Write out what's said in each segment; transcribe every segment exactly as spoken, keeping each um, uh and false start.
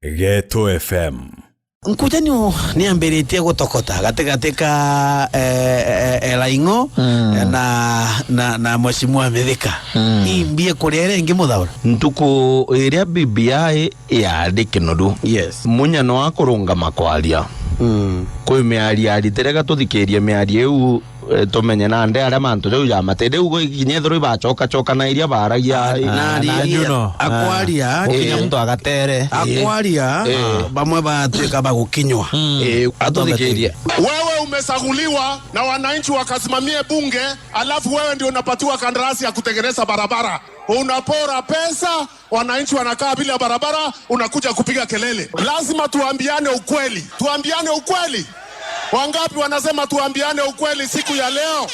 Geto F M. Nkuja niu niambiritie gutokota gatigati ka, eh, eh, eh, Laing'o, mm, eh, na, na, na Mheshimiwa Mithika. Mm. Imbie kuria iria ingi, Muthaura. Ntuku iria B B I yari kinoru, yes, Munya no akurungama kwaria. Mm. Kwi miario aritire, ga tuthikirie miario iu, eh, tumenye nandi aria mantu jau jamate. Riu gwi kinya ethirwa ibacokacokanairia baragia, ah, na, na, na ariria, nyuno, akwaria, ah, gukinya, eh, muntu agatere. Akwaria, eh, bamwe batwika bagukinywa. Mm. Eh, atuthikirie. Wewe umechaguliwa na wananchi wakasimamie bunge, alafu wewe ndio unapatiwa kandarasi ya kutengeneza barabara. Unapora pesa, wananchi wanakaa bila barabara, unakuja kupiga kelele. Lazima tuambiane ukweli. Tuambiane ukweli. Wangapi wanasema tuambiane ukweli siku ya leo?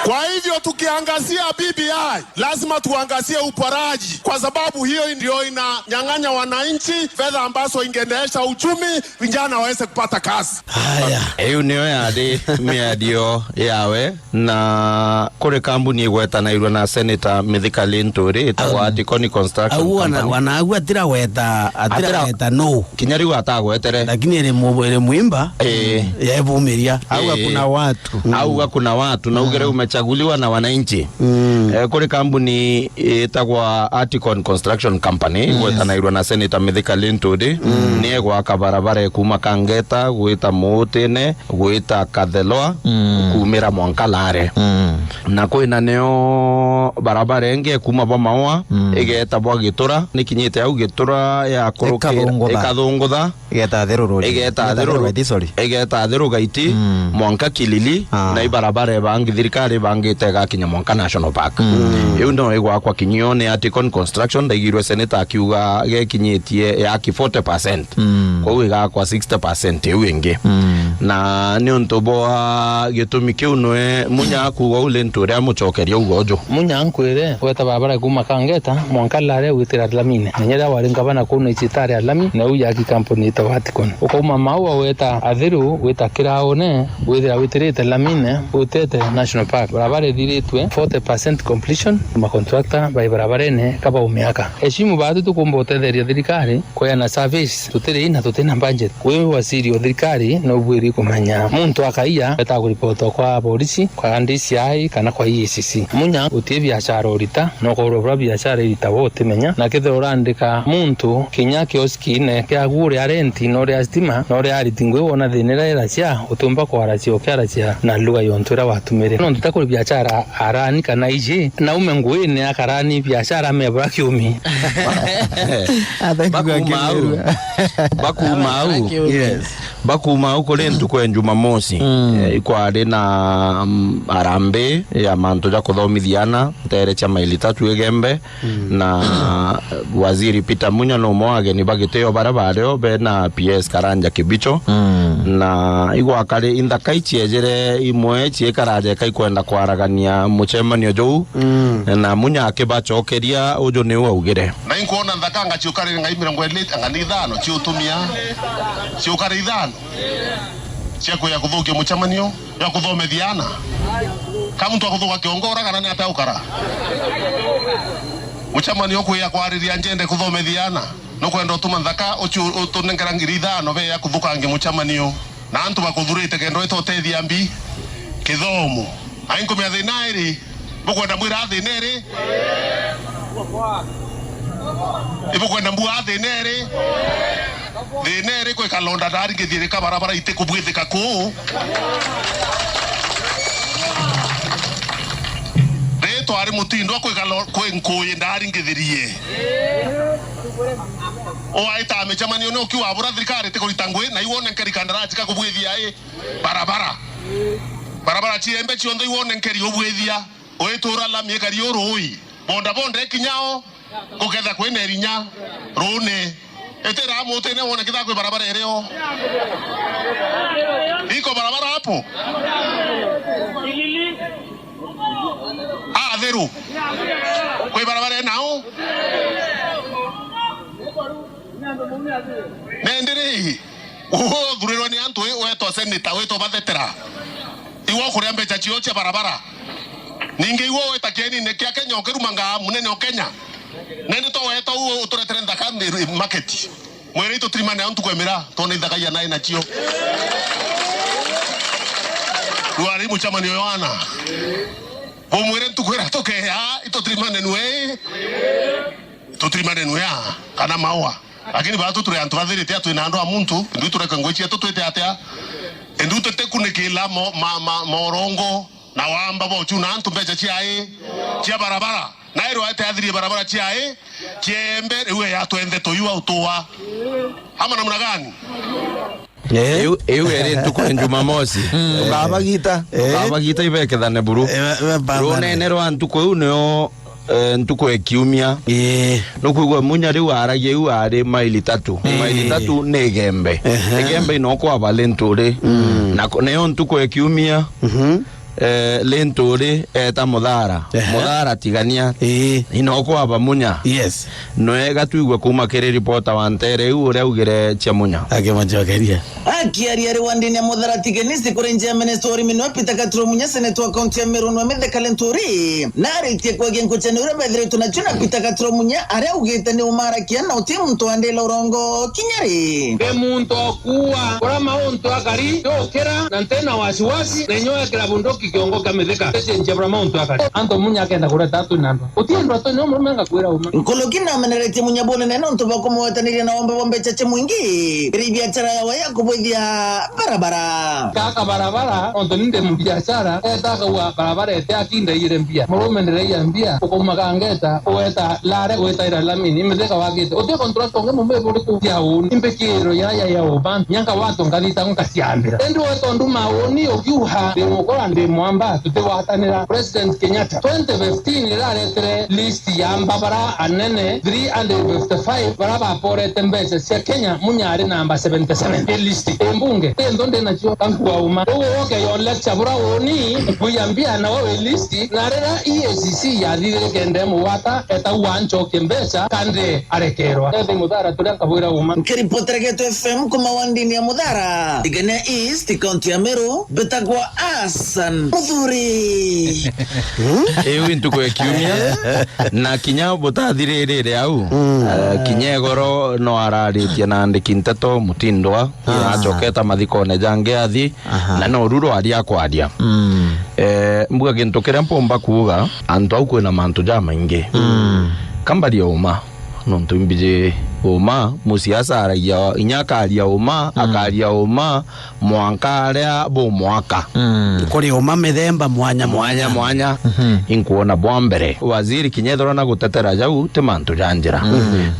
Kwa hivyo tukiangazia B B I, lazima tuangazie uporaji, kwa sababu hiyo ndio inanyang'anya wananchi fedha ambazo ingeendesha uchumi, vijana waweze kupata kazi. Haya. Iu niyo yari miario yawe, na kuri kambuni igwetanairwe na Senator Mithika Linturi, itagwa, au, Atikoni Construction, au wana-, Company. Wana au atiragweta, atira-, atiragweta no. Kinya riu atagwetere. Lakini iri mu-, iri mwimba, eh, ya evumiria. Au, eh, kuna watu. Au, mm, kuna watu, na ugere, mm, umechaguliwa na wananchi. Mm. Eh, kuri kambuni itagwa Atikoni Construction Company, yes, igwetanairwe na Senator Mithika Linturi, mm, ni egwaka barabara ya kuuma Kangeta gwita Muutine, gwita Kathelwa, mm, kuumira mwanka Lare. Mm. Na kwina nio barabara ingi ya kuuma bwa Maua, mm, igeta bwa Gitura, nikinyite au Gitura ya kuruki-, ikathungutha. Ikathungutha. Igeta Athiru Road. Igeta Igeta Athiru Athiru Road, sorry. Igeta Athiru Gaiti, mm, mwanka Kilili, ah, na ibarabara ibangi thirikari ibangite igakinya mwanka National Park. Mm. Iu no igwakwa kinyio ni Atikoni Construction, ndaigirwe senator akiuga gekinyitie yaki forty percent. Mm. Kwou igakwa sixty percent iu ingi. Mm. Na ni untu bwa gitumi kiu nwe Munya akuuga uu Linturi amucokeria uga uju. Munya ankwire, weta barabara kuuma Kangeta mwanka Lare gwitira Lamine. Na inya riria wari ngavana kuu na icitari ya lami, na uu yaki kampuni itagwa Atikoni. Ukauma Maua weta Athiru gwita Kiraone, withira witirite Lamine, utete National Park. Barabara ithiritwe forty percent completion, macontractor bai barabarene kabaumiaka. Eshimu baatu tukumba utetheria thirikari kweana service, tutiri na tutina budget. Wi waziri o thirikari no ubwiri kumenya muntu akaiya eta kuripotwa kwa polisi, kwa D C I kana kwa E A C C. Munya uti biashara urita, no ukaurwa bura biashara irita we utimenya, na kethira urandika muntu kinya kioskine kiaku uria renti, no uria stima, no uria ariti ngui wona thina iria iracia, utiumba kwaracia ukiaracia na lugha yontu iria watumire. Nontu takuri biashara arani kana iji, naume nguine akarani biashara mebura kiumi. Athaki Bakuuma au. Bakuuma au. Yes. Bakuuma au kuri ntuku ya Jumamosi. Mm. Eh, ikwari na, mm, harambee ya mantu ja kuthomithia ana, ntere cia maili tatu Igembe, mm, na Waziri Peter Munya no umwe wa ageni ba gitio baria bario bena P S Karanja Kibicho. Mm. Na igwakari inthaka iciejere imwe ciikaraja ika ikwenda kwaragania mucemanio juu. Mm. Na Munya akibacokeria uju niu augire. Na inkwona nthaka anga ciukari ngai mirongo iri anga ni ithano ciutumia. Ciukari ithano. Cia kuya kuthukia mucemanio, ya kuthomethia ana. Ka muntu akuthuka kiongo uragana ni atia ukara? Mucemanio kuya kwariria njende kuthomethia ana. Nukwenda utuma nthaka uci utunenkera ngiri ithano be ya kuthukangia mucemanio. Na antu bakuthurite kenda wita utethia mbi kithomo. Ai nkumia thina iri, bukwenda mbwira thina iri? Ibukwenda mbua thina iri? Thina iri kwi kalonda ndari ngithirika barabara itikubwithika kuu. Ritwa ari mutindwa kwi kalo-, kwi nkuyi ndari ngithirie. Uaita micemanio ni ukiuga bura thirikari itikurita ngui, na iwone nkeri kandarasi kakubwithia i barabara. Barabara ciembe cionthe iwone nkeri ubwithia. Uitura lami ikari urui. Bonda bonda ikinyao, kuketha kwina irinya, runi. Itira mutine wone kitha kwi barabara irio. Iko barabara hapo? Athiru. Kwi barabara inao? Nendiri. Uthurirwe ni antu, wetwa seneta, wetwa bathetera. Iwe ukuria mbeca cio cia barabara. Ningi igwe weta kienine kia Kenya ukirumanga munene o Kenya. Nende to weta u uturetere nthaka nthi market. Mwire itutirimane au ntuku emira, twone ithaka ia nae nacio. Rwari mucemani uyo ana. Bumwire ntuku ira tukeya, itutirimane nue. Itutirimane nue a, kana maua. Lakini batu turi antu bathirite a twina andu a muntu, indu tureke ngui cietu twite atia? Indu tutikunikila mo-, ma-, ma-, morongo na wamba bochu na antu mbeca ciai cia barabara. Na ero ete athirie barabara ciai ciembe, riu ya twende tuyua utua. Ama namna gani? Eh? Iu, iu eri ntuku ya Jumamosi. Mm. Ukabagita. Eh? Ukabagita ibekethane buru. Eh, ba-, ba-, ba-, runene rwa ntuku iu nio, eh, ntuku ya kiumia. Eh. Nukwigua Munya riu aragia iu ari maili tatu. Eh. Maili tatu ni Igembe. Ehe. Igembe ino kwaba Linturi. Mm. Na ko-, niyo ntuku ya kiumia. Mhm. Eh, Linturi eta Muthara. Ehe. Muthara tigania. Ii. Ino kwaba Munya. Yes. Nwega twigwe kuma kiri ripota wa ntere iu uria augire cia Munya. Akimacokeria. Akiaria ari wandini ya Muthara Tigenisi kuri njia ya minista wa urimi nwe Peter Gaturo Munya, seneta wa kaunti ya Meru nwe Mithika Linturi. Na aritie kwegia nkuchani uria bethiritwe nacio na Peter Gaturo Munya, aria augite ni umarakia na uti muntu wandila urongo kinya ri. Ndi muntu okuua, kura mauntu akari, yukira, na ntina wasiwasi, na inyuo ekira bunduki kiongo kia Mithika. Tichinjia bura mauntu akari. Antu Munya akenda kureta atu na ndwa. Uti andu atu ni murume angakwira uma. Nkuluki nameneretie Munya bunene nontu bwa kumugwetaniria na wamba bwa mbeca cia mwingi. Iri biachara yawe ya kubwithia barabara. Kaka barabara, nontu ni ndi mubiachara, eta akauga barabara ete akindaire mbia. Murume ndireia mbia, ukaumaga ngeta, ueta lare, wetaira lamini, imithika wagite. Uti contractor ungi mume buri kugia uni, imbikiro ya, ya, ya ubantu, nyanka watu ngathita nkaciambira. Indi we tondu mauni ukiuha, ndi mukora, ndi mwamba, tutigwatanira. President Kenyatta, twenty fifteen, iraretere list ya mbabara anene three hundred fifty-five, bara baporete mbeca cia Kenya, Munya ari namba seventy-seven. I list, i mbunge, i nthu ndi nacio, ka nkua uma. Riu uke yo lecture bura uni, kuya mbia na wewe list, na rira E A C C yathithire kenda mugwata, eta uanchoke mbeca, kande arekerwa. Ethi Muthara turia nkabwira uma. Nkiripotera Geto F M kuma wandini ya Muthara, Tigania East, kaunti ya Meru, mbitagwa Hassan Muthuri. Iu ntuku ya kiumia, na kinya butathiririre au, eh, kinya igoro no araritie na andiki nteto Mutindwa, acoketa mathikone jangi athi, na no ruro aria akwaria. Eh, mbuga gintu kiria mpumba kuuga, antu au kwina mantu jamaingi. Kambaria uma, nontu imbiji uma, musiasa aragia, inya akaria uma, akaria uma, mwanka aria bu mwaka. Kuri uma mithemba mwanya mwanya mwanya. Inkuona bwa mbere. Waziri kinya ethirwa na gutetera jau, ti mantu ja njira.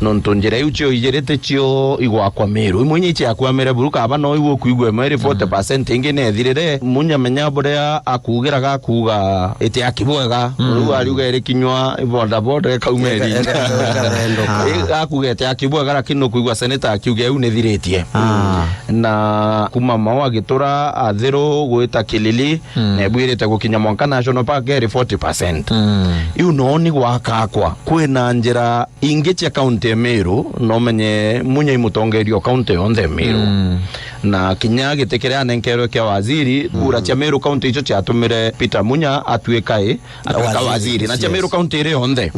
Nontu njira iu cio ijiri ti cio igwakwa Meru. Imwe inya iciakwamire buru kaba no iu ukwigua imwe iri forty percent ingi nethirire. Munya menya buria akugiraga akuga iti aki bwega. Riu ariuga iri kinywa boda boda ikauma iringa. I-, akuga iti aki bwega, lakini nukwigua seneta akiuga iu nithiritie. Na kuma mau agitura athiru gwita Kilili, na ibwirite gukinya mwanka National Park iri forty percent. Iu no ni gwakakwa. Kwina njira ingi cia kaunti ya Meru, no menye Munya i mutongeria o kaunti yonthe ya Meru. Na kinya giti kiria anenkerwe kia waziri, kura cia Meru kaunti icio ciatumire Peter Munya atuika i, atuika waziri. Na cia Meru kaunti iri yonthe.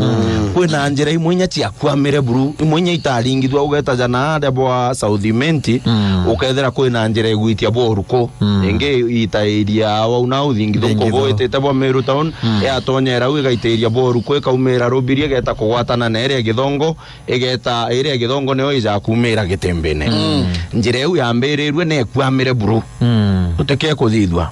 Kwina njira imwe inya ciakwamire buru, imwe inya itaringithua, ugeta jana aria bwa South Imenti, ukethira kwina njira igwitia bwa uruku. Ingi itairia wau na uthingithu nkugu itite bwa Meru Town, yatonyera au igaitairia bwa uruku, ikaumira Rubiri, igeta kugwatana na iria Githongo, igeta iria Githongo niyo ija kumira Gitimbine. Njira iu yambirirue na ikwamire buru. Utike kuthithua.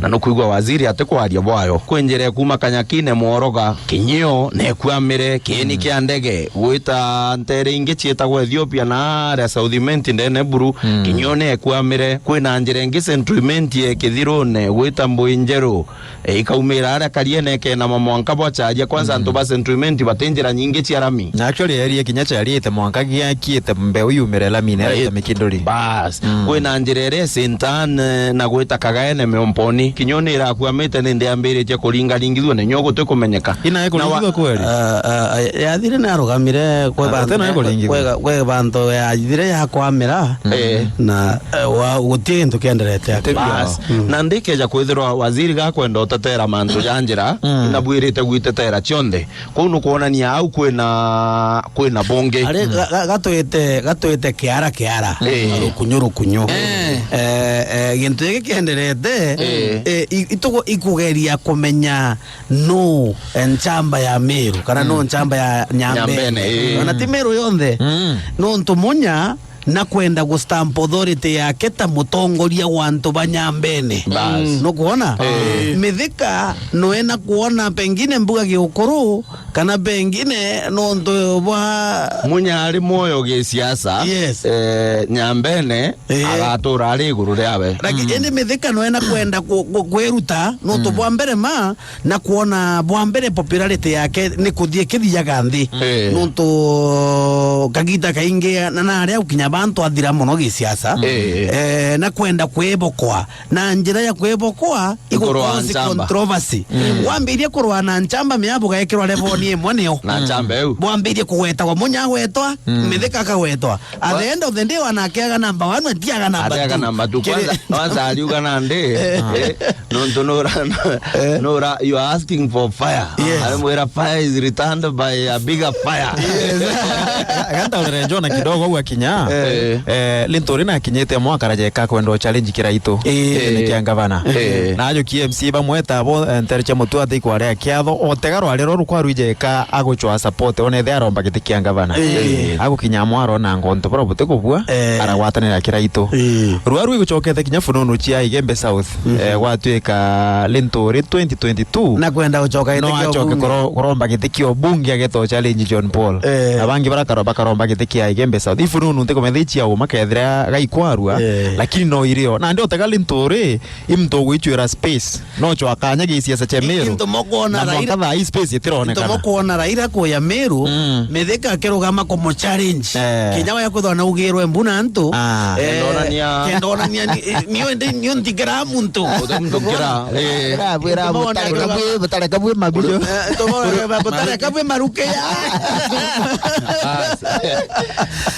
Na nukwigua waziri atikwaria bwayo. Kwi njira ikuma Kanyakine Mworoga, kinyio na ikwamire, kieni kia ndege, gwita ntere ingi cietagwa Ethiopia na aria South Imenti ndene buru, kinyio na ikwamire. Kwina njira ingi Central Imenti e Kithirune, gwita Mbui Njeru, e, ikaumira aria Kariene ikenama mwanka bwa Charia. Kwanza antu ba Central Imenti bati njira nyingi cia rami. Na actually, erie kinya Charia ite mwanka giakiite mbeu yumire lamine, ite mikinduri. Bas. Kwina njira iria Sintane na gwita Kagaene Miomponi. Kinya ni irakuamite ni ndiambiritie kuringaringithua na nyo guti kumenyeka. Ina ikuringithua kweli? Ah, ah, ah, yathire ni arugamire kwe bantu. Ate na ikuringithua. Kwega, kwe bantu ya thire ya kwamira, Eh. na, eh, wa, guti gintu kienderete. Bas. Mm. Na ndikeja kwithirwa waziri gakwenda utetera mantu ja njira, Mm. na bwirite gwitetera cionthe. Kuu nukwonania au kwina, kwina bungi. Ari, ga-, ga-, gatwite, gatwite kiara kiara. Eh. Rukunyu rukunyu. Eh. Eh, eh, gintu giki kienderete, Eh. eh, i-, itugu-, ikugeria kumenya nu, eh, nchamba ya Meru, kana nu Mm. nchamba ya Nyambene. Nyambene, eh. Ona ti Meru yonthe. Mm. Nontu Munya na kwenda gustamp authority yake ta mutongoria wa antu ba Nyambene. Bas. Nukwona? Eh. Mithika no ena kwona pengine mbuga giukuru, kana pengine nontu bwa Munya ari mwoyo gisiasa, Yes. eh, Nyambene Eh. agatura ari iguru riawe. Laki-, Mm. indi Mithika no ena kwenda ku-, ku-, kwiruta, nontu Mm. bwa mbere ma, na kwona bwa mbere popularity yake ni kuthii ikithiaga nthi. Eh. Nontu kagita kaingi na nari au kinya bantu athira mono gisiasa. Eh. Eh, na kwenda kwibokwa. Na njira ya kwibokwa Iguru wa igukosi nchamba. controversy. Mm. Wambirie kurwa na nchamba, mea bugekirwa level ni imwe nio. Na nchamba iu. Bwambirie kugwetagwa, Munya agwetwa, Mm. Mithika akagwetwa. At the end of the day, wanake aga number one, atiaga number Atiaga two. number two. Kiri- Kwanza, kwanza ariuga nandi, eh, nontu nura, nura, you are asking for fire. Yes. Arimwira, "Fire is returned by a bigger fire." Yes. Ganta urere Jona kidogo au akinya. Eh. Eh, Linturi na akinyite mwaka rajeka kwenda challenge Kiraitu. Eh. Ni kia ngavana. Eh. Na ajo K M C bamweta bo, eh, Ntere cia Mutua ati kwarea kiatho, otega rware ro rukwa rwijeka aguchwa support, one the aromba giti kia ngavana. Eh. Agukinya mwaro na ngonto bora buti kubua, Eh. aragwatanira Kiraitu. Eh. Rwa rwi gucokete kinya fununu cia Igembe South. Mhm. Eh, gwatuika Linturi twenty twenty-two. Na kwenda gucoka giti No kia acoke ubunge. kuro-, kuromba giti kia ubunge ageto challenge John Paul. Eh. Na bangi barakaro-, bakaromba giti kia Igembe South. Ifununu ntikumenya icia uma kethira gaikwarua, Eh. lakini no irio. Na ndio tega Linturi, imtu gwicwira space. No chwa kanya gisiasa cha Meru. Into mokwona Na Raila, mwaka thaa hii space itironekana. Into mokwona Raila kuya Meru, Mm. Mithika akirugama kumu challenge. Eh. Kinya waya kwithwa na ugirwe mbuna antu. Ah. Eh, Kendonania. Kendonania ni, ni, ni, ni ntikira muntu. Uti muntu kira. Eh. Bwira Into mokwona butareka Raila bwi, butareka bwi mabijo. Eh, into mokwona butareka bwi maruke ya. Bas.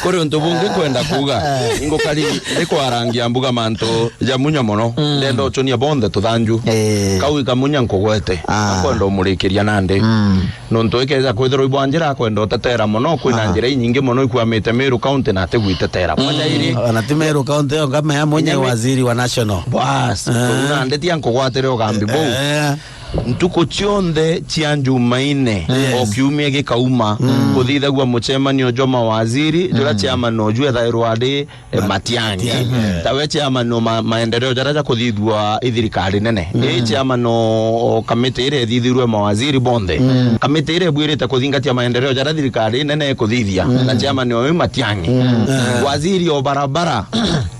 Kuri untu bungi kwenda kuuga. Ingukari ndikwarangia mbuga mantu ja Munya mono. Mm. Ndenda uchonia bonthe tuthanju. Eh. Kau ika Munya nkugwete. Ah. Akwenda umurikiria nandi. Mm. Nontu ikeja kwithirwa ibwa njira akwenda utetera mono, kwina Ah. njira inyingi mono ikwamite Meru County na atigwitetera. Mwaja iri. Ona ti Meru County, yo ngama ya Munya Inya mi- waziri wa national. Bas. Ah. Nandi tia nkugwatire ugambi buu. Eh. Ntuku cionthe cia Njumaine, Yes. o kiumia gikauma, Mm. kuthithagua mucemanio jwa mawaziri, juria Mm. chairman oju ethairwa ari, eh, Ma-, Matiang'i. Matiang'i, yeah. Tawe chairman o ma-, maendeleo jaria jakuthithua i thirikari nene. Mm. Ii chairman o, o kamiti iria ithithirwe mawaziri bonthe. Mm. Kamiti iria ibwirite kuthingatia maendeleo jaria thirikari nene ikuthithia. Mm. Na chairman oyu Matiang'i. Mm. Waziri o barabara,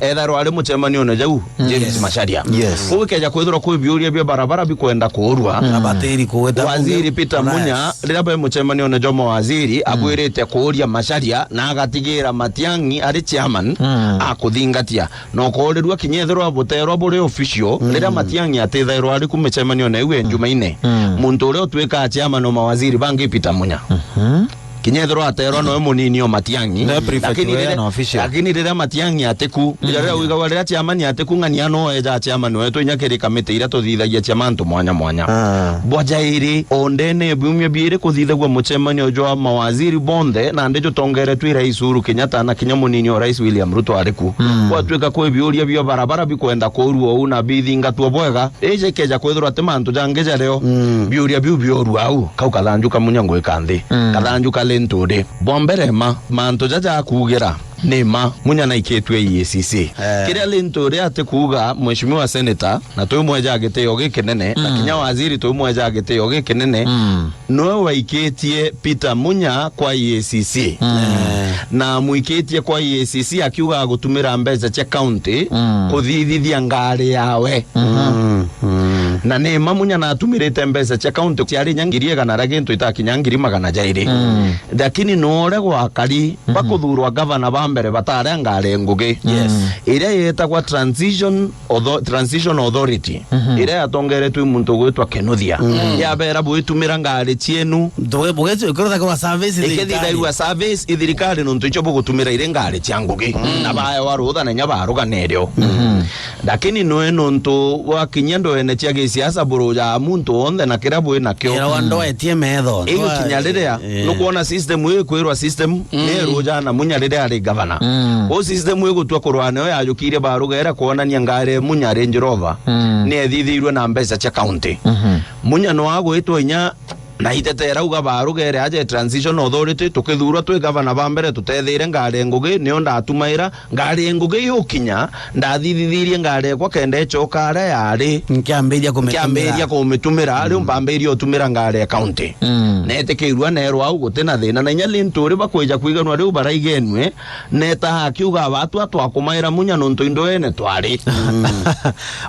ethairwa ari mucemanione jau, James Yes. Macharia. Yes. Kuu ikeja kwithirwa kwi biuria bia barabara bikwenda kuurua. Mm. Abatiri kuweta Waziri bunge. Peter Munya, Yes. riria be mucemanione jwa mawaziri, Mm. abwirite kuuria Macharia na agatigira Matiang'i ari chairman Mm. akuthingatia. Na ukoorirua kinya ethirwa buteerwa buri official, Mm. riria Matiang'i atithairwa ari ku micemanione iu ya Mm. Njumaine. Mm. Muntu uria utwikaa chairman o mawaziri bangi Peter Munya. Mhm. Kinya ethirwa ateerwa noe munini o Matiang'i, No prefect lakini wewe riria, na official. lakini riria Matiang'i atiku, Mm. riria wigagwa riria chairman atiku ng'ania no eja chairman wetu inya kiri kamiti iria tuthithagia cia mantu mwanya mwanya. Ah. Bwa jairi, o ndene ya biumia biiri kuthithagua mucemanio jwa mawaziri bonthe, na ndi jutongeretwe i Rais Uhuru Kenyatta na kinya munini o Rais William Ruto ari ku. Mm. Gwatuika kwi biuria bia barabara bikwenda kuurua uu na bithingatwa bwega, iji ikeja kwithirwa ti mantu jangi jario, Mm. biuria biu biorua au, kau kathanju ka Munya ngwika nthi. Mm. Kathanju ka Linturi. Bwa mbere ma, mantu jaja akuugira ni ma, Munya naikitue E A C C. Eh. Kiria Linturi ati kuuga, Mheshimiwa Senator, na twimweja gitio gikinene, na Mm. kinya waziri twimweja gitio gikinene, Mm. noe waikitie Peter Munya kwa E A C C. Mm. Eh. Na amwikitie kwa E A C C akiuga agutumira mbeca cia county Mm. kuthithithia ngari yawe. Mhm. Mm, mm. Na ni mma Munya natumirite mbeca cia county ciari nya ngiri igana ria gintu itakinya ngiri magana jairi. Mm. Lakini nore gwakari, mhm, bakuthurwa gavana ba mbere batari a ngari ngugi. Yes. Mm. Iria yetagwa transition Author-, Transition Authority, mhm, iria yatongeretwe i muntu ugwitwa Kinuthia. Mm. Yabera, "Bwitumira ngari cienu." Nduge-, buge-, ikirutha kwa service thirikari. Ikithithairua service i thirikari nontu icio bugutumira iri ngari cia ngugi. Mm. Na baewa rutha na inya baruga nerio. Mhm. Lakini nwe nontu wakinyia ndwene cia gisiasa, burujaa muntu wonthe na kiria bwi nakio. Ira wa ndwetie metho. Iu kinya riria, eh, nukwona system ii kwirwa system, mm, ni ruja na Munya riria ari gavana. Mm. Kwou system ii gutua kurwa nayo yajukirie barugere kwonania ngari ya Munya Range Rover, mm, ni ethithirue na mbeca cia county. Mhm. Munya no agwitwa inya na itetera uga barugere aje Transition Authority, tukithurwa twi gavana ba mbere tutethire ngari ya ngugi, nio ndatumaira ngari ya ngugi yukinya, ndathithithirie ngari ekwa kenda icoka aria yari. Nkiambiria kumitumira. Nkiambiria kumitumira, riu, mm, mpambiria utumira ngari ya county. Mm. Netikirua nerwa au guti na thina, na inya Linturi bakwija kwiganwa riu baraigenue, neta akiuga, "Atu atwakumaira Munya nontu indwene twari." Mm.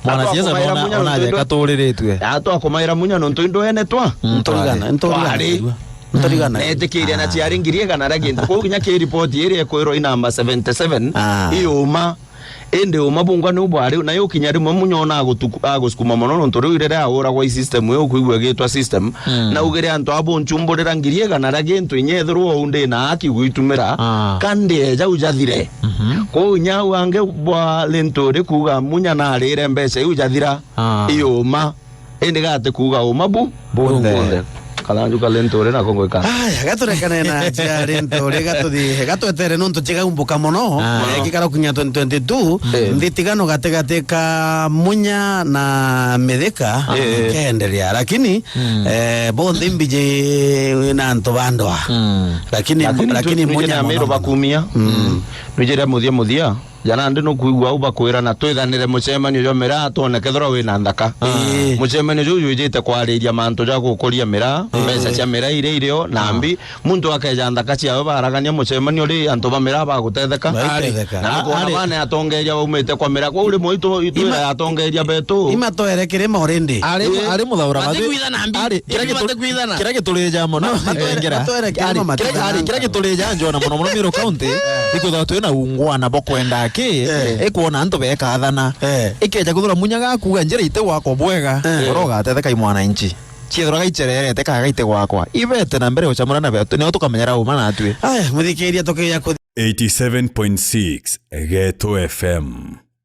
Mwanasiasa atwakumaira nona, Munya ona nontu ajeka indwe-, turiritue. Atwakumaira Munya nontu indwene twa. Mm, nturigana, twari. Nturigana. Twarigana. Netikiria na ciari ngiri igana ria gintu. Kwou kinya ki report iri ekwirwa i namba seventy seven, ah, i uma. Indi uma bungwa niu bwari, na yukinya rimwe Munya ona agutuku-, agusukuma mono, nontu riu riria auragwa i system iu, kwigua igitwa system, mm, na ugire antu a bunchumburira ngiri igana ria gintu, inya ethirwa uu ndi na haki gwitumira, ah, kandi eja ujathire. Mhm. Kwou inya au angi bwa Linturi kuuga Munya narire mbeca iu jathira, ah, i uma. Indi gati kuuga uma bu? Bunthe. Bunthe. Kalanju ka Linturi nako ngwikana. Aya, gaturekane na cia Linturi, gatuthi, gatwetere nontu cigaumbuka mono. Ah. Eh, gikara kinya twenty twenty-two, eh, nthi tigano gatigati ka Munya na Mithika, eh, eh, keenderea. Lakini, mm, eh, bonthe mbiji na antu bandwa. Mm. Lakini, lakini lakini tu-, Munya nijira mono. Miro bakumia. Mm. Nijira muthia muthia. Jana ndi nukwigua au bakwirana, "Twithanire mucemanio jwa miraa, twone kethirwa wina nthaka." Ii. Mucemanio juu jwijite kwariria mantu ja gukuria miraa, ii, mbeca cia miraa iria irio, na, aa, mbi. Muntu akeja nthaka ciawe baragania mucemanio ri, antu ba miraa bagutetheka. Baitetheka. Na nukwona ari bane atongeria baumite kwa miraa. Kwou rimwe itu, itwira atongeria betu. Ima twere kirima already. Ari, ii, ari muthaura mati-, batikuithana mbi. Ari, kira gitu-, kira giturija mono, ma-, matwere, matwere kirima ari, kira, matiithana. Ari, kira giturija njona mono mono Meru County, ikwithirwa twina ungwana bwa kwenda aki, eh, ikwona antu bekathana. Eh. Ikeja kwithirwa Munya gakuga njira ite gwakwa bwega, eh, oro ugatetheka i mwananchi. Ciethirwa gaichererete kaga ite gwakwa. Ibete na mbere ucamura na betu, nio tukamenyera uma natwi. Aya, muthikiria tukiya kuthi- Eighty-seven point six Geto F M.